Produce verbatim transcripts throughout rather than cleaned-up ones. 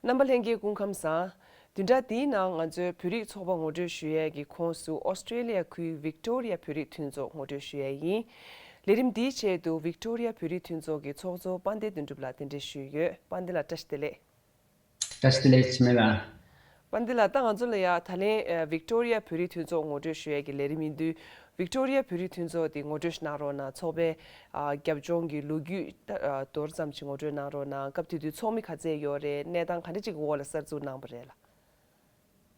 རྣམ་པ་ལྷན་རྒྱས་སྐུ་ཁམས་བཟང་། བདུན་ཕྲག་འདིའི་ནང་ང་ཚོའི་བོད་རིགས་ཚོགས་པ་ངོ་སྤྲོད་ཞུ་ཡས་ཀྱི་ཁོངས་སུ་ཨོ་སི་ཀྲེ་ལི་ཡ་ཁུལ་ཝིག་ཏོ་རི་ཡ་བོད་རིགས་མཐུན་ཚོགས་ངོ་སྤྲོད་ཞུ་ཡས་ཡིན། ལས་རིམ་འདིའི་ཆེད་དུ་ཝིག་ཏོ་རི་ཡ་བོད་རིགས་མཐུན་ཚོགས་ཀྱི་ཚོགས་གཙོ་དཔལ་ལྡན་དོན་གྲུབ་ལགས་གདན་འདྲེན་ཞུས་ཡོད། དཔལ་ལྡན་ལགས་བཀྲ་ཤིས་བདེ་ལེགས། བཀྲ་ཤིས་བདེ་ལེགས། འཆི་མེད་ལགས། དཔལ་ལྡན་ལགས། ད་ང་ཚོ་ལ་ཡ་ད་ལན་ཨ་ཝིག་ཏོ་རི་ཡ་བོད་རིགས་མཐུན་ཚོགས་ངོ་སྤྲོད་ཞུ་ཡས་ཀྱི་ལས་རིམ་ཡིན་དུས། ཝིག་ཏོ་རི་ཡ་བོད་རིགས་མཐུན་ཚོགས་དེ་ངོ་སྤྲོད་ཞིག་གནང་རོགས་གནང་། ཚོགས་པའི་ཨ་རྒྱབ་ལྗོངས་ཀྱི་ལོ་རྒྱུས་ད་ཨ་མདོར་ཙམ་ཞིག་ངོ་སྤྲོད་གནང་རོགས་གནང་། སྐབས་དེ་དུས་ཚོགས་མི་ག་ཚད་ཡོད་རེད། གནས་སྟངས་ག་འདྲ་ཅིག་གི་འོག་ལ་གསར་འཛུགས་གནང་བ་རེད་ལགས།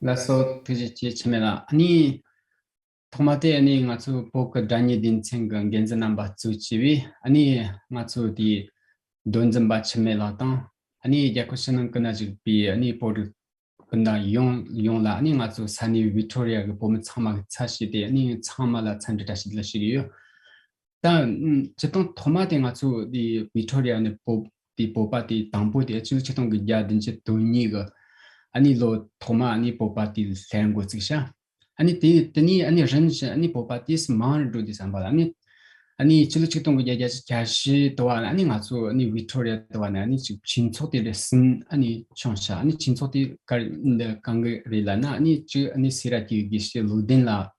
ལགས་སོ། ཐུགས་རྗེ་ཆེ། འཆི་མེད་ལགས། ཨ་ནི། ཐོག་མ་དེ་ཨ་ནི་ང་ཚོ་བོད་ཀྱི་དགྲ་གཉེན་སྡེ་ཚན་གྱི་འགན་འཛིན་རྣམ་པ་གཙོས་བྱས་པའི་ཨ་ནི་ང་ཚོ་དེའི་མདོ་འཛིན་པ་འཆི་མེད་ལགས་དང་། ཨ་ནི་རྒྱལ་ཁབ་ཕྱི་ནང་ཀུན་ན་བཞུགས་པའི་ཨ་ནི་བོད་རིགས་སྤུན་ཟླ་ཡོངས་ཡོངས་ལ། ཨ་ནི་ང་ཚོ་ས་གནས་ཝི་ཀྲོ་རི་ཡ་གི་བོད་མི་ཚང་མ་གི་ཚབ་བྱས་ཏེ་ཨ་ནི་ཚང་མ་ལ་འཚམས་འདྲི་བཀྲ་ཤིས་བདེ་ལེགས་ཞུ་གི་ཡོད། ད་ཨུམ་སྤྱིར་བཏང་ཐོག་མ་དེ་ང་ཚོ་དེ་ཝི་ཀྲོ་རི་ཡ་ནས་བོད་དེ་བོད་པ་དེ་དང་པོ་དེ་ཕྱི་ལོ་ཆིག་སྟོང་དགུ་བརྒྱ་བདུན་ཅུ་དོན་གཉིས་གི་ཨ་ནི་ལོ་ཐོག་མ་ཨ་ནི་བོད་པ་དེ་སླེབས་འགོ་བཙུགས་ཤག་ཨ་ནི་དེ་དེ་ནས་ཨ་ནི་རིམ་བཞིན་ཨ་ནི་བོད་པ་དེ་མང་རུ་འགྲོ་དུས་ཙམ་པ་ལ། ཨ་ནི་ཨ་ནི་ཕྱི་ལོ་ཆིག་སྟོང་དགུ་བརྒྱ་བརྒྱད་ཅུ་གྱ་བཞི་དུ་བ་ལ་ཨ་ནི་ང་ཚོ་ཨ་ནི་ཝི་ཀྲོ་རི་ཡ་དུ་བ་ནས་ཨ་ནི་ཅིག་ཆོས་ཚོགས་དེ་འདྲ་གསུམ་ཨ་ནི་བྱུང་ཤག་ཨ་ནི་ཆོས་ཚོགས་དེ་ག་འདི་གང་གི་རེད་ལབ་ན། ཨ་ནི་གཅིག་ཨ་ནི་སེ་ར་བྱེས་དགེ་བཤེས་བློ་ལྡན་ལགས་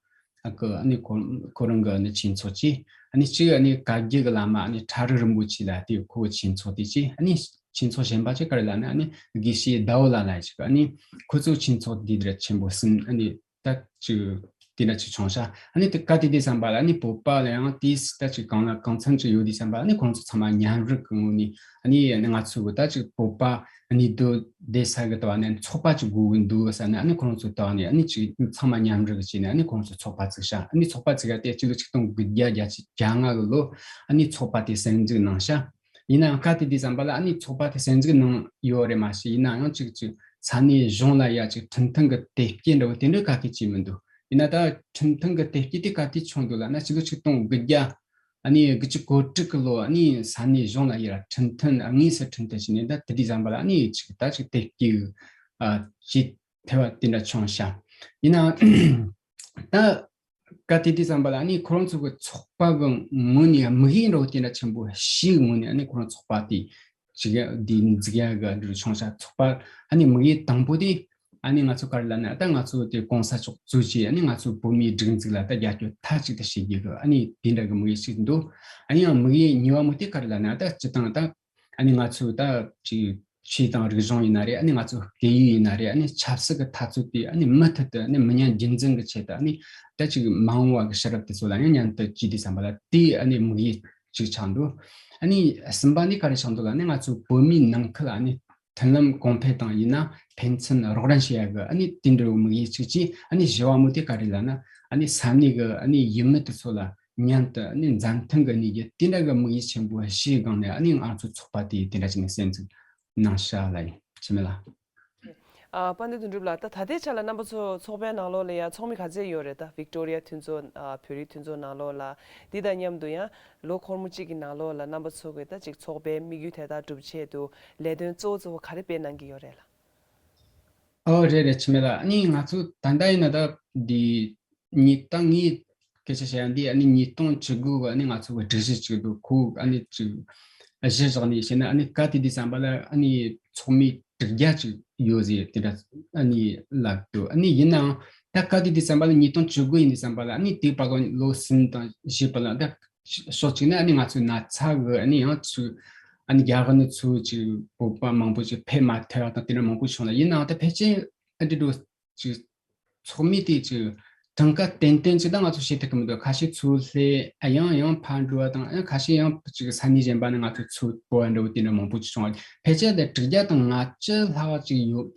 ཨ་ཁུ་ཨ་ནི་ཁོ་ཁོ་རང་གི་ཨ་ནི་ཆོས་ཚོགས་ཅིག་ཨ་ནི་གཅིག་ཨ་ནི་བཀའ་བརྒྱུད་ཀྱི་བླ་མ་ཨ་ནི་ཁྲ་རུ་རིན་པོ་ཆེ་ལགས་དེ་ཁོའི་ཆོས་ཚོགས་དེ་ཅིག་ཨ་ནི་ཆོས་ཚོགས་གཞན་པ་ཅིག་ག་རེ་ལབ་ན། ཨ་ནི་དགེ་བཤེས་ཟླ་འོད་ལགས་ལ་ཅིག་ཨ་ནི་ཁོ་ཚོའི་ཆོས་ཚོགས་དེ་འདྲ་ཆེན་པོ་གསུམ་ཨ་ནི་ད་ཅིག་དེ་འདྲ་ཅིག་བྱུང་ཤག་ཨ་ནི་དེ་ག་དེ་དུས་ཙམ་པ་ལ་ཨ་ནི་བོད་པ་ལ་ཡང་དེས་ད་ཅིག་གང་ལ་གང་འཚམ་ཅིག་ཡོད་དུས་ཙམ་པ་ལ་ཨ་ནི་ཁོང་ཚོ་ཚང་མ་མཉམ་རུབ་ཀྱི་ངོས་ནས་ཨ་ནི་ང་ཚོ་གི་ད་ཅིག་བོད་པ་གནས་སྡོད་བསྡད་ས་གི་དུ་བ་ནས་ཚོགས་པ་ཅིག་དགོས་ཀྱི་འདུག་ཟེར་ནས། ཨ་ནི་ཁོང་ཚོ་དུ་བ་ནས་ཨ་ནི་ཅིག་ཚང་མ་མཉམ་རུབ་བྱས་ནས་ཨ་ནི་ཁོང་ཚོ་ཚོགས་པ་བཙུགས་ཤག་ཨ་ནི་ཚོགས་པ་བཙུགས་ཡ་དེ་སྤྱི་ལོ་ཆིག་སྟོང་དགུ་བརྒྱ་བརྒྱད་ཅུ་གྱ་ལྔ་གི་ལོ་ཨ་ནི་ཚོགས་པ་དེ་གསར་འཛུགས་གནང་ཤག་ཡིན་ནའང་སྐབས་དེ་དུས་ཙམ་པ་ལ་ཨ་ནི་ཚོགས་པ་དེ་གསར་འཛུགས་གནང་ཡོད་རེད་མ་ཤེས། ཡིན་ནའང་ཅིག་ཅིག་ས་གནས་གཞུང་ལ་ཡ་ཅིག་འཕྲིན་ཐུང་གི་དེབ་སྐྱེལ་འདྲ་བོ་དེ་འདྲ་ག་གེ་བྱས་མི་འདུག་ཡིན་ན་ད་འཕྲིན་ཐུང་གི་དེབ་སྐྱེལ་དེ་ག་དུས་བྱུང་འདུག་ལབ་ན། ཕྱི་ལོ་ཆིག་སྟོང་དགུ་བརྒྱ་ཨ་ནི་དགུ་བཅུ་གོ་དྲུག་གི་ལོ་ཨ་ནི་ས་གནས་གཞུང་ལ་ཡ་འཕྲིན་ཐུང་དངོས་སུ་འཕྲིན་ཐུང་བྱས་ནས། ད་དེ་དུས་ཙམ་པ་ལ་ཨ་ནི་ཅིག་ད་ཅིག་དེབ་སྐྱེལ་ཨ་བྱེད་ཐུབ་པ་དེ་འདྲ་བྱུང་ཤག་ཡིན་ནའང་ད་སྐབས་དེ་དུས་ཙམ་པ་ལ་ཨ་ནི་ཁོ་རང་ཚོ་གི་ཚོགས་པ་གི་ངོས་ནས་དམིགས་ཡུལ་འདྲ་བོ་དེ་འདྲ་ཆེན་པོ་ཞིག་ངོས་ནས་ཨ་ནི་ཁོ་རང་ཚོགས་པ་དེ་ཅིག་འདི་འཛུགས་ཡ་གི་འདྲ་བྱུང་ཤག་ཚོགས་པ་ཨ་ནི་དམིགས་ཡུལ་དང་པོ་དེ་ཨ་ནི་ང་ཚོ་ག་རེ་ལབ་ན། ད་ང་ཚོ་དེ་གོང་ས་མཆོག་གཙོས་བྱས་ཨ་ནི་ང་ཚོ་བོད་མིའི་སྒྲིག་འཛུགས་ལ་ད་རྒྱབ་སྐྱོར་མཐའ་གཅིག་ཏུ་བྱེད་རྒྱུ་གི་ཨ་ནི་དེ་འདྲ་གི་དམིགས་ཡུལ་ཞིག་འདུག་ཨ་ནི་ཡང་དམིགས་ཡུལ་གཉིས་པ་མོ་དེ་ག་རེ་ལབ་ན། ད་སྤྱིར་བཏང་ད་ཨ་ནི་ང་ཚོ་ད་ཅིག་ཆོས་དང་རིག་གཞུང་ཡིན་ན་རེད། ཨ་ནི་ང་ཚོ་སྐད་ཡིག་ཡིན་ན་རེད། ཨ་ནི་ཆབ་སྲིད་ཀྱི་འཐབ་རྩོད་དེ་ཨ་ནི་མུ་མཐུད་དུ་ཨ་ནི་མི་ཉམས་རྒྱུན་འཛིན་གྱི་ཆེད་དུ་ཨ་ནི་ད་ཅིག་མ་འོངས་པ་གི་ཕྱི་རབས་དེ་ཚོ་ལ་ཡང་མཉམ་དུ་བྱས་དུས་ཙམ་པ་ལ་དེ་ཨ་ནི་དམིགས་ཡུལ་ཅིག་ཆགས་འདུག་ཨ་ནི་གསུམ་པ་ནི་ག་རེ་ཆགས་འདུག་ལབ་ན། ང་ཚོ་བོད་མིའི་ནང་ཁུལ་ཨ་ནི་མཐུན་ལམ་གོང་འཕེལ་དང་ཡིན་ན་ཕན་ཚུན་རོགས་རམ་བྱེད་ཡ་གི་ཨ་ནི་དེ་འདྲ་བོ་དམིགས་ཡུལ་གཅིག་བྱས། ཨ་ནི་བཞི་བ་མོ་དེ་ག་རེ་ལབ་ན། ཨ་ནི་ས་གནས་གི་ཨ་ནི་ཡུལ་མི་དེ་ཚོ་ལ་མཉམ་དུ་ཨ་ནི་མཛའ་མཐུན་གི་གནས་རྒྱུ་དེ་འདྲ་གི་དམིགས་ཡུལ་ཆེན་པོ་བཞིའི་སྒང་ནས་ཨ་ནི་ང་ཚོ་ཚོགས་པ་དེ་དེ་འདྲ་བྱས་ནས་གསར་འཛུགས་གནང་ཤག་ལབ་ཡིན། འཆི་མེད་ལགས། ཨ་དཔལ་ལྡན་དོན་གྲུབ་ལགས། ད་ད་ལྟའི་ཆ་ལ་རྣམ་པ་ཚོ་ཚོགས་པའི་ནང་ལོགས་ལ་ཡ་ཚོགས་མི་ག་ཚད་ཡོད་རེད། ད་ཝིག་ཏོ་རི་ཡ་མཐུན་ཚོགས་ཨ་བོད་རིགས་མཐུན་ཚོགས་ནང་ལོགས་ལ། འདི་དང་མཉམ་དུ་ཡང་ལོ་འཁོར་མོ་གཅིག་གི་ནང་ལོགས་ལ་རྣམ་པ་ཚོ་གིས་ད་ཅིག་ཚོགས་པའི་དམིགས་ཡུལ་དེ་དག་སྒྲུབ་ཆེད་དུ་ལས་དོན་གཙོ་བོ་གཙོ་བོ་ག་རེ་སྤེལ་གནང་གི་ཡོད་རེད་ལགས། ཨོ་རེད་རེད། འཆི་མེད་ལགས། ཨ་ནི་ང་ཚོ་ད་ལྟ་ཡིན་ན་ད་འདི་ཉིས་ད་ངས་སྐད་ཆ་བཤད་ཡ་འདི་ཨ་ནི་ཉིས་སྟོང་བཅུ་དགུ་གི་ཨ་ནི་ང་ཚོ་གི་སྒྲིག་གཞི་ཅིག་འདུག་ཁོ་ཨ་ནི་ཅིག་གཞི་བཞག་ནས་བཤད་ན། ཨ་ནི་སྐབས་དེ་དུས་ཙམ་པ་ལ་ཨ་ནི་ཚོགས་མི་དྲུག་བརྒྱ་ཅིག་ཡོད་ཟེར་དེ་འདྲ་ཨ་ནི་ལབ་འདུག་ཨ་ནི་ཡིན་ནའང་ད་སྐབས་དེ་དུས་ཙམ་པ་ལ་ཉིས་སྟོང་བཅུ་དགུ་ཡིན་དུས་ཙམ་པ་ལ་ཨ་ནི་དེའི་བར་གི་ལོ་གསུམ་དང་བཞི་བར་ལ་ད་ཕྱོགས་གཅིག་ནས་ཨ་ནི་ང་ཚོའི་ན་ཚ་གི་ཨ་ནི་ཡང་ཚུར་ཨ་ནི་རྒྱ་གར་ནས་ཚུར་ཅིག་བོད་པ་མང་པོ་ཅིག་ཕེབས་མ་ཐུབ་པ་དང་དེ་འདྲ་མང་པོ་བྱུང་ལ། ཡིན་ནའང་ད་ཕལ་ཆེར་ཨ་འདི་འདྲ་ཅིག་ཚོགས་མི་དེ་ཅིག་གྲངས་ཀ་ཏན་ཏན་ཅིག་ད་ང་ཚོ་ཤེས་ཐུབ་ཀྱི་མི་འདུག་ཁ་ཤས་ཚུར་སླེབས། ཨ་ཡང་ཡང་ཕར་འགྲོ་བ་དང་། ཨ་ཁ་ཤས་ཡང་ཅིག་ས་གནས་གཞན་པ་ནས་ང་ཚོ་ཚུར་སྤོ་བ་འདྲ་བོ་དེ་འདྲ་མང་པོ་ཅིག་བྱུང་བ། ཕལ་ཆེར་ད་དྲུག་བརྒྱ་དང་ལྔ་བཅུ་ལྷག་ཅིག་ཡོད།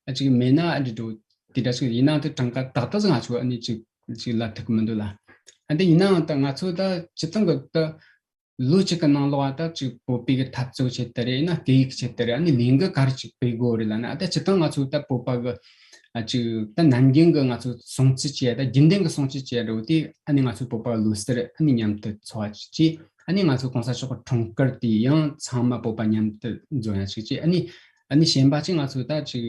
ཨ་ཅིག་མེད་ན་ཨ་འདི་འདྲ་དེ་འདྲ་ཞིག་ཡིན་ནའང་དེ་གྲངས་ཀ་ཏག་ཏག་ང་ཚོ་ཨ་ནི་ཅིག་ཅིག་ལབ་ཐུབ་ཀྱི་མི་འདུག་ལ། ཨ་འདི་ཡིན་ནའང་ད་ང་ཚོ་ད་སྤྱིར་བཏང་གི་ད་ལོ་གཅིག་གི་ནང་ལོགས་ད་ཅིག་བོད་པའི་གི་འཐབ་རྩོད་ཆེད་དུ་རེད། ཡིན་ན་སྐད་ཡིག་ཆེད་དུ་རེད། ཨ་ནི་ལས་འགུལ་ག་རེ་ཅིག་སྤེལ་དགོས་རེད་ལབ་ན། ཨ་ད་སྤྱིར་བཏང་ང་ཚོ་ད་བོད་པ་གི་ཨ་ཅིག་ད་ནམ་རྒྱུན་གི་ང་ཚོ་སྲུང་བརྩི་བྱེད་ཡ་ད་རྒྱུན་ལྡན་གི་སྲུང་བརྩི་བྱེད་ཡ་འདྲ་བོ་དེ་ཨ་ནི་ང་ཚོ་བོད་པ་ལོ་སར་ཨ་ནི་མཉམ་དུ་འཚོ་བ་བྱེད། ཨ་ནི་ང་ཚོ་གོང་ས་མཆོག་གི་འཁྲུངས་སྐར་དེ་ཡང་ཚང་མ་བོད་པ་མཉམ་དུ་འཛོམས་ཡ་ཅིག་བྱེད། ཨ་ནི་ཨ་ནི་གཞན་པ་ཅིག་ང་ཚོ་ད་ཅིག་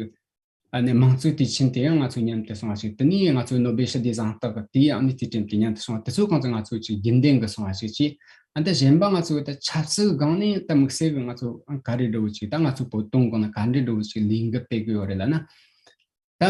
ཨ་ནི་དམངས་གཙོའི་དུས་ཆེན་དེ་ཡང་ང་ཚོ་མཉམ་དུ་སྲུང་བ་ཞིག་དེ་ནས་ང་ཚོའི་ནོ་སྦེལ་ཞི་བདེ་གཟེངས་རྟགས་དེ་ཡང་ཨ་ནི་དུས་དྲན་དེ་མཉམ་དུ་སྲུང་བ། དེ་ཚོ་གང་ཚོ་ང་ཚོ་ཅིག་རྒྱུན་ལྡན་གྱི་སྲུང་བ་ཞིག་བྱས། ཨ་ད་གཞན་པ་ང་ཚོ་ད་ཆབ་སྲིད་སྒང་ནས་ད་དམིགས་བསལ་གི་ང་ཚོ་ག་རེ་འདྲ་བོ་ཅིག་ད་ང་ཚོ་བོད་དོན་སྒང་ན་ག་འདྲ་འདྲ་བོ་ཅིག་ལས་འགུལ་སྤེལ་གི་ཡོད་རེད་ལབ་ན། ད་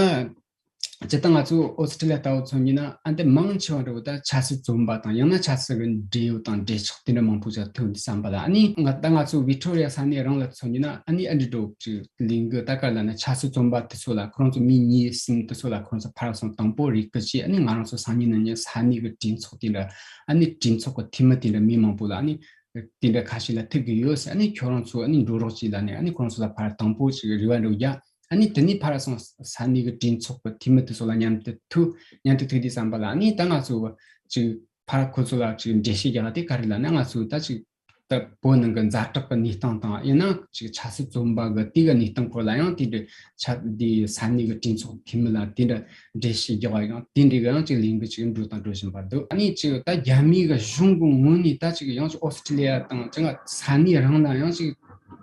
སྤྱིར་བཏང་ང་ཚོ་ཨོ་སི་ཀྲི་ལི་ཡ་ལྟ་བུ་མཚོན་ཡིན་ན་ཨ་འདི་མང་ཆེ་བ་འདྲ་བོ་ད་ཆབ་སྲིད་བཙོན་པ་དང་ཡང་ན་ཆབ་སྲིད་གི་འབྲེལ་ཡོད་དང་འབྲེལ་ཆགས་དེ་འདྲ་མང་པོ་ཅིག་ཐོན་འདུག་བསམ་པ་ལ། ཨ་ནི་ང་ད་ང་ཚོ་ཝིག་ཊོ་རི་ཡ་ས་གནས་རང་ལ་མཚོན་ཡིན་ན་ཨ་ནི་ཨ་འདྲ་འདྲ་བོ་ཅིག་ལས་འགུལ་ད་ག་ལབ་ན་ཆབ་སྲིད་བཙོན་པ་དེ་ཚོ་ལ་ཁོ་རང་ཚོ་མི་གཉིས་གསུམ་དེ་ཚོ་ལ་ཁོ་རང་ཚོ་ཕར་སོང་དང་པོ་རེ་སྐུལ་བྱས། ཨ་ནི་ང་རང་ཚོ་སང་ཉིན་གནངས་ཉིན་ས་གནས་གི་གྲོས་ཚོགས་དེ་འདྲ་ཨ་ནི་གྲོས་ཚོགས་གི་འཐུས་མི་དེ་འདྲ་མི་མང་པོ་ལ་ཨ་ནི་དེ་འདྲ་ཁ་ཤས་ལ་ཐུག་གི་ཡོད་ཟེར། ཨ་ནི་ཁྱོད་རང་ཚོ་ཨ་ནི་འགྲོ་རོགས་གྱིས་ལབ་ནས་ཨ་ནི་ཁོ་རང་ཚོ་ལ་ཕར་དང་པོ་ཅིག་རེ་བ་འདྲ་བོ་རྒྱག་ཨ་ནི་དེ་ནས་ཕར་སོང་ས་གནས་གི་གྲོས་ཚོགས་ཀྱི་འཐུས་མི་དེ་ཚོ་ལ་མཉམ་དུ་ཐུག་མཉམ་དུ་ཐུག་དུས་ཙམ་པ་ལ་ཨ་ནི་ད་ང་ཚོ་ཅིག་ཕར་ཁོ་ཚོ་ལ་ཅིག་འགྲེལ་བཤད་རྒྱག་དེ་ག་རེ་ལབ་ན། ང་ཚོ་ད་ཅིག་ད་བོད་ནང་གི་ཛ་དྲག་གི་གནས་སྟངས་དང་ཡིན་ན་ཅིག་ཆབ་སྲིད་བཙོན་པ་གི་དེ་གི་གནས་སྟངས་སྐོར་ལ་ཡང་དེ་འདྲ་ཆ་དེ་ས་གནས་གི་གྲོས་ཚོགས་འཐུས་མི་ལ་དེ་འདྲ་འགྲེལ་བཤད་རྒྱག་པ་ཡང་དེ་འདྲ་གི་ཡང་ཅིག་ལས་འགུལ་ཅིག་འགྲོ་དང་འགྲོ་བཞིན་པ་འདུག་ཨ་ནི་ཅིག་ད་རྒྱ་མི་གི་གཞུང་གི་ངོས་ནས་ད་ཅིག་ཡང་ཅིག་ཨོ་སི་ཀྲི་ལི་ཡ་དང་ཅིག་ས་གནས་རང་ལ་ཡང་ཅིག་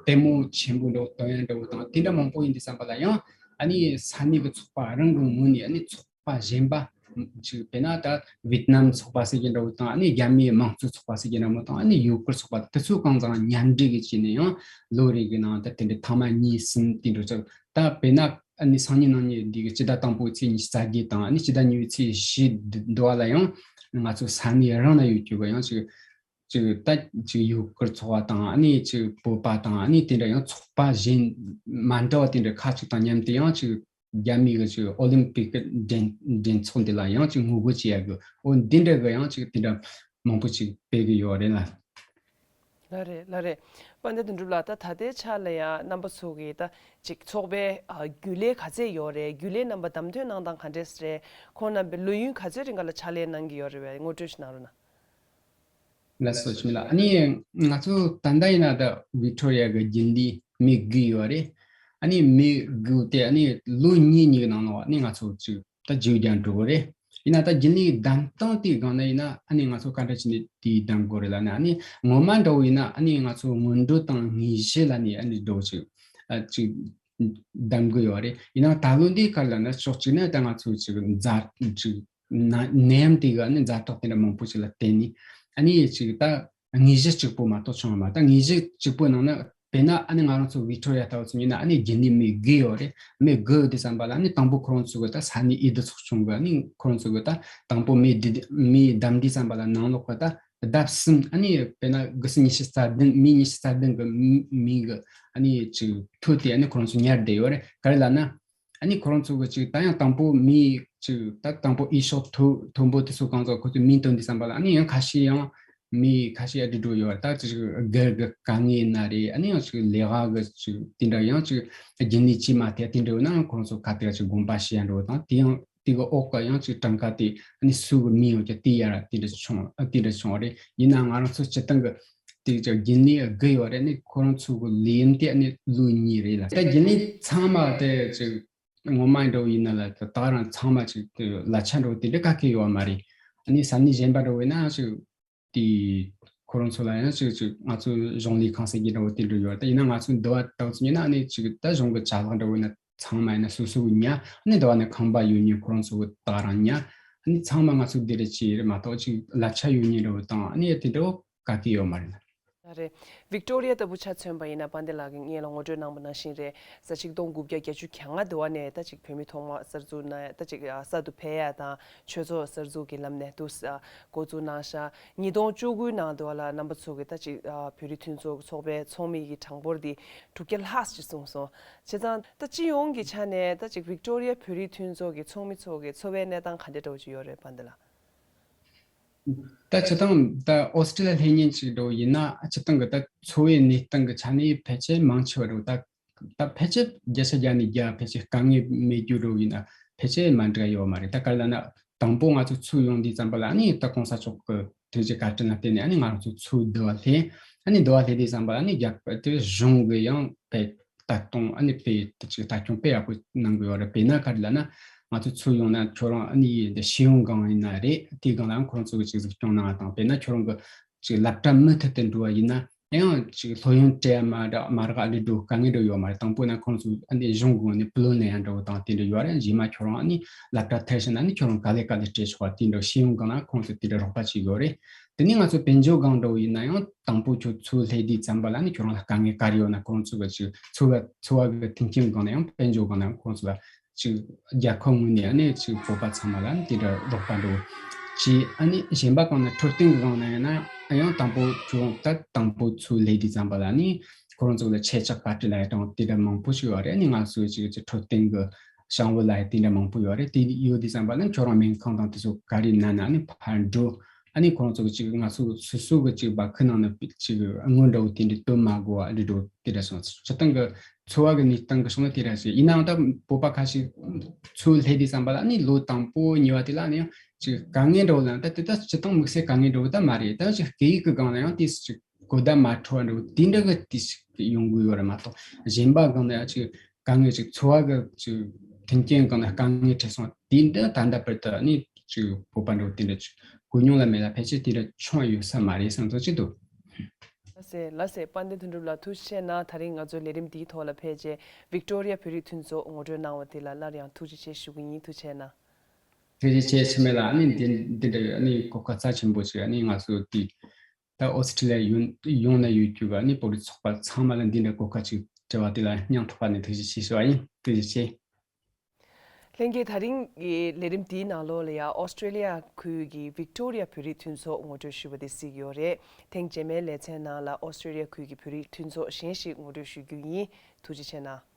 ལྟད་མོ་ཆེན་པོ་འདྲ་བོ་སྟོན་ཡ་འདྲ་བོ་དང་དེ་འདྲ་མང་པོ་ཡིན་དུས་ཙམ་པ་ལ་ཡང་ཨ་ནི་ས་གནས་གི་ཚོགས་པ་རང་གི་ངོས་ནས་ཨ་ནི་ཚོགས་པ་གཞན་པ་ཅིག་དཔེར་ན་ད་ཝེད་ནམ་ཚོགས་པ་ཟེར་གྱི་འདྲ་བོ་དང་ཨ་ནི་རྒྱ་མིའི་དམངས་གཙོ་ཚོགས་པ་ཟེར་གྱི་འདྲ་བོ་དང་ཨ་ནི་ཡུ་གུར་ཚོགས་པ་དེ་ཚོ་གང་ཚང་མཉམ་འབྲེལ་གྱི་བྱས་ནས་ཡང་ལོ་རེ་གི་ནང་ད་དེ་འདྲའི་ཐེངས་མ་གཉིས་གསུམ་དེ་འདྲ་ཅིག་ད་དཔེར་ན་ཨ་ནི་སང་ཉིན་གནངས་ཉིན་འདི་གི་སྤྱི་ཟླ་དང་པོའི་ཚེས་ཉི་ཤུ་རྩ་བརྒྱད་དང་ཨ་ནི་སྤྱི་ཟླ་གཉིས་པའི་ཚེས་བཞི་འདི་འདི་བ་ལ་ཡང་ང་ཚོ་ས་གནས་རང་ན་ཡོད་རྒྱུ་གི་ཡང་ཅིག་ཅིག་ད་ཅིག་ཡུ་གུར་ཚོགས་པ་དང་ཨ་ནི་ཅིག་བོད་པ་དང་ཨ་ནི་དེ་འདྲ་ཡང་ཚོགས་པ་གཞན་མ་འདྲ་བ་དེ་འདྲ་ཁག་ཅིག་དང་མཉམ་དུ་ཡང་ཅིག་རྒྱ་མི་གི་ཅིག་ཨོ་ལིམ་པིག་གི་འགྲན་འགྲན་ཚོགས་འདི་ལ་ཡང་ཅིག་ངོ་རྒོལ་བྱེད་ཡ་གི་འོ་འདི་འདྲ་གི་ཡང་ཅིག་དེ་འདྲ་མང་པོ་ཅིག་སྤེལ་གི་ཡོད་རེད་ལ། ལགས་རེད་ལགས་རེད། དཔལ་ལྡན་དོན་གྲུབ་ལགས། ད་ད་ལྟའི་ཆ་ལ་ཡང་རྣམ་པ་ཚོ་གི་ད་ཅིག་ཚོགས་པའི་ཨ་རྒྱུན་ལས་ག་ཚད་ཡོད་རེད། རྒྱུན་ལས་རྣམ་པ་བདམས་ཐོན་གནང་སྟངས་ག་འདྲས་རེད། ཁོང་རྣམ་པའི་ལོ་ཡུན་ག་ཚོད་རིང་ག་ལ་ཕྱག་ལས་གནང་གི་ཡོད་རེད་པས། ངོ་སྤྲོད་ཞིག་གནང་རོགས་གནང་། ལགས་སོ་ཆུ་མེད་ལགས། ཨ་ནི་ང་ཚོ་ད་ལྟ་ཡིན་ན་ད་ཝིག་ཊོ་རི་ཡ་གི་རྒྱུན་ལས་མི་དགུ་ཡོད་རེད། ཨ་ནི་མི་དགུ་དེ་ཨ་ནི་ལོ་གཉིས་གཉིས་ཀྱི་ནང་ལོགས་ཨ་ནི་ང་ཚོ་ཅིག་ད་བརྗེ་རྒྱག་འགྲོ་གི་རེད། ཡིན་ན་ད་རྒྱུན་ལས་བདམས་སྟངས་དེའི་སྒང་ན་ཡིན་ན་ཨ་ནི་ང་ཚོ་ག་འདྲ་བྱས་ནས་དེ་བདམས་དགོས་རེད་ལབ་ན། ཨ་ནི་ངོ་མ་འདྲ་བོ་ཡིན་ན་ཨ་ནི་ང་ཚོ་སྔོན་འགྲོ་དང་དངོས་གཞི་ལ་ནི་ཨ་ནི་འདྲ་བོ་ཅིག་ཨ་ཅིག་བདམས་གི་ཡོད་རེད། ཡིན་ན་ད་ལོ་འདིའི་སྐབས་ལ་ན་ཕྱོགས་གཅིག་ནས་ད་ང་ཚོ་ཅིག་མཛའ་ཅིག་ན་ནད་ཡམས་དེ་གི་ཨ་ནི་ཛ་དྲག་དེ་འདྲ་མང་པོ་ཞིག་ལ་བརྟེན་ནས་ཨ་ནི་ཅིག་ད་དངོས་གཞི་གཅིག་པོ་མ་གཏོགས་བྱུང་བ་མ། ད་དངོས་གཞི་གཅིག་པོའི་ནང་ན་དཔེར་ན་ཨ་ནི་ང་རང་ཚོ་ཝིག་ཊོ་རི་ཡ་ལྟ་བུ་ཚོ་ཡིན་ན་ཨ་ནི་རྒྱུན་ལས་མི་དགུ་ཡོད་རེད། མི་དགུ་ཡོད་དུས་ཙམ་པ་ལ་ཨ་ནི་དང་པོ་ཁོ་རང་ཚོ་གི་ད་ས་གནས་འོས་བསྡུ་ཚོགས་ཆུང་གི་ཨ་ནི་ཁོ་རང་ཚོ་གི་ད་དང་པོ་མི་འདི་མི་བདམས་དུས་ཙམ་པ་ལ་ནང་ལོགས་གི་ད་ལྡབ་གསུམ་ཨ་ནི་དཔེར་ན་དགུ་སུ་ཉི་ཤུ་རྩ་བདུན་མི་ཉི་ཤུ་རྩ་བདུན་གི་མི་མི་གི་ཨ་ནི་ཅིག་མཐུད་དེ་ཨ་ནི་ཁོ་རང་ཚོ་ཉར་བསྡད་ཡོད་རེད། ག་རེ་ལབ་ན། ཨ་ནི་ཁོ་རང་ཚོ་གི་ཅིག་ད་ཡང་དང་པོ་མི་ཅིག་ད་དང་པོ་འོས་ཤོག་མཐོ་མཐོན་པོ་དེ་ཚོ་གང་ཚོ་ཁོ་ཚོས་མིང་བཏོན་དུས་ཙམ་པ་ལ་ཨ་ནི་ཡང་ཁ་ཤས་ཡང་མི་ཁ་ཤས་ཨ་འདྲ་འགྲོ་ཡོད་ད་ཅིག་སྒེར་གི་དཀའ་ངལ་ན་རེད། ཨ་ནི་ཡང་ཅིག་ལས་ཀ་གི་ཅིག་དེ་འདྲ་ཡང་ཅིག་རྒྱུན་ལས་བྱེད་མ་ཐུབ་དེ་འདྲ་ཡོད་ན་ཡང་ཁོ་རང་ཚོ་ཁ་གཏད་ཅིག་དགོངས་པ་ཞུ་ཡ་འགྲོ་དང་དེ་ཡང་དེ་གི་འོག་གི་ཡང་ཅིག་གྲངས་ཀ་དེ་ཨ་ནི་སུ་གི་མིང་ཡོད་ཀྱང་དེ་ཡར་དེ་འདྲ་བྱུང་ཨ་དེ་འདྲ་བྱུང་བ་རེད། ཡིན་ན་ང་རང་ཚོ་སྤྱི་བཏང་གི་དེ་ཅག་རྒྱུན་ལས་དགུ་ཡོད་རེད། ནི་ཁོ་རང་ཚོ་གི་ལས་ཡུན་དེ་ནི་ལོ་གཉིས་རེད་ལ། ད་རྒྱུན་ལས་ཚང་མ་དེ་ཅིག་ངོ་མ་འདྲ་བོ་ཡིན་ན་ལ་ད་ད་རང་ཚང་མ་ཅིག་དེ་གླ་ཆ་འདྲ་བོ་དེ་འདྲ་ག་གེ་ཡོད་མ་རེད། ཨ་ནི་ས་གནས་གཞན་པ་འདྲ་བོ་ཡིན་ན་ཅིག་དེ་ཁོ་རང་ཚོ་ལ་ཡང་ཅིག་ཅིག་ང་ཚོ་གཞུང་ལས་ཁང་ཟེར་གྱི་འདྲ་བོ་དེ་འདྲ་ཡོད་རེད། ད་ཡིན་ན་ང་ཚོ་འདི་བ་ལྟ་བུ་ཡིན་ན་ཨ་ནི་ཅིག་ད་གཞུང་གི་ཅ་ལག་འདྲ་བོ་ཡིན་ན་ཚང་མ་ཡིན་ན་སོ་སོ་གི་ཉར། ཨ་ནི་འདི་བ་ནི་ཁང་པ་ཡོད་མཁན་ཁོ་རང་ཚོ་གི་ད་རང་ཉར། ཨ་ནི་ཚང་མ་ང་ཚོ་འདི་རེད་ཅེས་རེད་མ་གཏོགས་ཅིག་གླ་ཆ་ཡོད་མཁན་འདྲ་བོ་དང་ཨ་ནི་དེ་འདྲ་བོ་ག་གེ་ཡོད་མ་རེད། རེད། ཝིག་ཊོ་རི་ཡ་ལྟ་བུ་ཆ་མཚོན་པ་ཡིན་ན་དཔལ་ལྡན་ལགས་ཀྱིས་སྔོན་ལ་ངོ་སྤྲོད་གནང་པ་ནང་བཞིན་རེད། ས་ཆིག་སྟོང་དགུ་བརྒྱ་བརྒྱད་ཅུ་གྱ་ལྔ་དུ་བ་ནས་ད་ཅིག་བོད་མི་ཐོག་མ་གསར་འཛུགས་ན་ད་ཅིག་གསར་དུ་འཕེལ་ཡ་དང་ཆོས་ཚོགས་གསར་འཛུགས་ཀྱི་ལམ་ནས་འདུག་འགོ་འཛུགས་གནང་ཤག་ཉིས་སྟོང་བཅུ་དགུའི་ནང་དུ་བ་ལ་རྣམ་པ་ཚོ་གི་ད་ཅིག་བོད་རིགས་མཐུན་ཚོགས་ཀྱི་ཚོགས་པའི་ཚོགས་མི་གི་གྲངས་འབོར་འདི་དྲུག་བརྒྱ་ལྷག་ཅིག་སོང་སོང་། བྱས་ཙང་ད་སྤྱི་ཡོངས་ཀྱི་ཆ་ནས་ད་ཅིག་ཝིག་ཊོ་རི་ཡ་བོད་རིགས་མཐུན་ཚོགས་ཀྱི་ཚོགས་མི་ཚོ་གི་འཚོ་བའི་གནས་སྟངས་ག་འདྲ་འདྲ་བོ་ཅིག་ཡོད་རེད་དཔལ་ལྡན་ལགས། ད་སྤྱིར་བཏང་ད་ཨོ་སི་ཀྲི་ལི་ཡ་སླེབས་མཁན་ཅིག་འདྲ་བོ་ཡིན་ན་སྤྱིར་བཏང་གི་ད་འཚོ་བའི་གནས་སྟངས་ཀྱི་ཆ་ནས་ཕལ་ཆེར་མང་ཆེ་བ་འདྲ་བོ་ད་ད་ཕལ་ཆེར་བརྒྱ་ཆ་བརྒྱ་ནས་བརྒྱ་ཕལ་ཆེར་དཀའ་ངལ་མེད་རྒྱུ་འདྲ་བོ་ཡིན་ན་ཕལ་ཆེར་མ་འགྲིག་ཡོད་མ་རེད། ད་ག་རེ་ལབ་ན་དང་པོ་ང་ཚོ་ཚུར་ཡོང་དུས་ཙམ་པ་ལ་ཨ་ནི་ད་གོང་ས་མཆོག་གི་ཐུགས་རྗེ་བཀའ་དྲིན་ལ་བརྟེན་ནས་ཨ་ནི་ང་རང་ཚོ་ཚུར་འདི་བ་སླེབས། ཨ་ནི་འདི་བ་སླེབས་དུས་ཙམ་པ་ལ་ཨ་ནི་རྒྱ་དེ་གཞུང་གི་ཡང་དཔེ་ལྟ་སྟངས་ཨ་ནི་དཔེ་དེ་ཅིག་ལྟ་སྐྱོང་དཔེ་ཡག་པོ་གནང་གི་ཡོད་རེད། དཔེར་ན་ག་རེ་ལབ་ན་ང་ཚོ་ཚུར་ཡོང་ན་ཁྱོད་རང་ཨ་ནི་འདི་ཤེས་ཡོན་སྒང་ཡིན་ན་རེད། དེའི་སྒང་ལའང་ཁོ་རང་ཚོ་གི་ཅིག་གཟིགས་སྐྱོང་གནང་བ་དང་། དཔེར་ན་ཁྱོད་རང་གི་ཅིག་སློབ་གྲྭ་མུ་མཐུད་དུ་འགྲོ་བ་ཡིན་ན་ ཡང་ཅིག་སློབ་ཡོན་སྤྲད་མ་ར་མ་རག་ཨ་འདྲ་འགྲོ་དཀའ་ངལ་འདྲ་ཡོད་མ་རེད། དང་པོ་ན་ཁོང་ཚོ་ཨ་ནི་གཞུང་གི་ནས་བུ་ལོན་ལེན་ཡ་འདྲ་བོ་དང་དེ་འདྲ་ཡོད་རེད། རྗེས་མ་ཁྱོད་རང་ཨ་ནི་སློབ་གྲྭ་ཐར་ཕྱིན་ན་ཨ་ནི་ཁྱོད་རང་ག་ལེ་ག་ལེ་སྤྲད་ཆོག་པ་དེ་འདྲ་ཤེས་ཡོན་སྒང་ན་ཁོང་ཚོ་དེ་འདྲ་རོགས་པ་བྱེད་ཀྱི་ཡོད་རེད། དེ་ནས་ང་ཚོ་དཔལ་འབྱོར་སྒང་འདྲ་བོ་ཡིན་ན་ཡང་དང་པོ་ཁྱོད་འཚོ་སླེབས་དུས་ཙམ་པ་ལ་ཨ་ནི་ཁྱོད་རང་ལ་དཀའ་ངལ་ག་རེ་ཡོད་ན་ཁོང་ཚོ་གི་ཅིག་འཚོ་བ་འཚོ་བ་གི་མཐུན་རྐྱེན་སྒང་ན་ཡང་དཔལ་འབྱོར་སྒང་ན་ཡང་ཁོང་ཚོ་ལ་ཅིག་རྒྱལ་ཁབ་ངོས་ནས་ཨ་ནི་ཅིག་བོད་པ་ཚང་མ་ལ་ཨ་ནི་དེ་འདྲ་རོགས་པ་འགྲོ་ཅིག་ཨ་ནི་གཞན་པ་གང་ན་འཕྲོད་བསྟེན་གི་གང་ན་ཡིན་ན་ཡང་དང་པོ་ཁྱོད་ད་དང་པོ་ཚུར་སླེབས་དུས་ཙམ་པ་ལ་ཨ་ནི་ཁོ་རང་ཚོ་ལ་ཁྱད་ཆོས་བཀའ་དྲིན་ལ་ཡ་དང་དེ་འདྲ་མང་པོ་ཞིག་ཡོད་རེད། ཨ་ནི་ང་ཚོའི་ཅིག་ཅིག་འཕྲོད་བསྟེན་གི་བྱང་བུ་ལ་ཡ་དེ་འདྲ་མང་པོ་ཡོད་རེད། དེ་ཡོད་དུས་ཙམ་པ་ལ་ཁྱོད་རང་སྨན་ཁང་དང་དེ་ཚོ་ག་རེ་ན་ན་ཨ་ནི་ཕར་འགྲོ། ཨ་ནི་ཁོང་ཚོ་གི་ཅིག་ང་ཚོ་སོ་སོ་གི་ཅིག་བ་ཁུ་ནང་ནས་ཅིག་དངུལ་འདྲ་བོ་དེ་འདྲ་བཏོན་མ་དགོས་པ་འདྲ་འགྲོ་དེ་འདྲ་སོང་། སྤྱིར་བཏང་གི་འཚོ་བ་གི་གནས་སྟངས་གི་སོང་ན་དེ་འདྲ་ཞིག་ཡིན་ནའང་ད་བོད་པ་ཁ་ཤས་ཚུར་སླེབས་དུས་ཙམ་པ་ལ་ཨ་ནི་ལོ་དང་པོ་གཉིས་པ་དེ་ལ་ཨ་ནི་ཡང་ཅིག་དཀའ་ངལ་འདྲ་བོ་ལ་ད་དེ་ད་སྤྱིར་བཏང་དམིགས་བསལ་དཀའ་ངལ་འདྲ་བོ་ད་མ་རེད། ད་ཅིག་སྐད་ཡིག་གི་སྒང་ལ་ཡང་དེ་ཅིག་གོ་བརྡ་མ་འཕྲོད་པ་འདྲ་བོ་དེ་འདྲ་གི་དེ་ཞིག་ཡོང་གི་ཡོད་རེད་མ་གཏོགས། གཞན་པ་སྒང་ལ་ཡང་ཅིག་དཀའ་ངལ་ཅིག་འཚོ་བ་གི་ཅིག་མཐུན་རྐྱེན་སྒང་ལ་དཀའ་ངལ་འཕྲད་སོང་དེ་འདྲ་ད་ལྟ་བར་དུ་ནི་ཅིག་བོད་པ་འདྲ་བོ་དེ་འདྲ་ཅིག་གོ་མྱོང་ལ་མེད་ལ་ཕལ་ཆེར་དེ་འདྲ་བྱུང་ཡོད་ས་མ་རེད་བསམ་ཚོད་ཅིག་འདུག། ལགས་སེ་ལགས་སེ། དཔལ་ལྡན་དོན་གྲུབ་ལགས་ཐུགས་རྗེ་ཆེ་གནང་། ད་རིང་ང་ཚོའི་ལས་རིམ་འདིའི་ཐོག་ལ་ཕེབས་རྗེས་ཝིག་ཏོ་རི་ཡ་བོད་རིགས་མཐུན་ཚོགས་ངོ་སྤྲོད་གནང་བ་དེ་ལ་སླར་ཡང་ཐུགས་རྗེ་ཆེ་ཞུ་གི་ཡིན། ཐུགས་རྗེ་ཆེ་གནང་། ཐུགས་རྗེ་ཆེ་འཆི་མེད་ལགས། ཨ་ནི་འདི་འདི་འདྲ་ཡོད་ཨ་ནི་གོ་སྐབས་རྩ་ཆེན་པོ་ཞིག་ཨ་ནི་ང་ཚོ་དེ་ད་ཨོ་སི་ཀྲི་ལི་ཡ་ཡོང་ཡོང་ན་ཡོད་རྒྱུ་ག་ཨ་ནི་བོད་རིགས་ཚོགས་པ་ཚང་མ་ལ་འདི་འདྲ་གོ་སྐབས་ཅིག་སྤྲད་པ་དེ་ལ་སྙིང་ཐག་པ་ནས་ཐུགས་རྗེ་ཆེ་ཞུ་བ་ཡིན། ཐུགས་རྗེ་ཆེ། ལྷན་རྒྱས། ད་རིང་གི་ལས་རིམ་འདིའི་ནང་ལོགས་ལ་ཡང་ཨོ་སི་ཀྲི་ལི་ཡ་ཁུལ་གྱི་ཝིག་ཏོ་རི་ཡ་བོད་རིགས་མཐུན་ཚོགས་ངོ་སྤྲོད་ཞུས་པ་དེ་གཟིགས་ཡོད་རེད། ཐེངས་རྗེས་མའི་ལེ་ཚན་ནང་ལ་ཨོ་སི་ཀྲི་ལི་ཡ་ཁུལ་གྱི་བོད་རིགས་མཐུན་ཚོགས་གཞན་ཞིག་ངོ་སྤྲོད་ཞུ་རྒྱུ་ཡིན། ཐུགས་རྗེ་ཆེ་གནང་།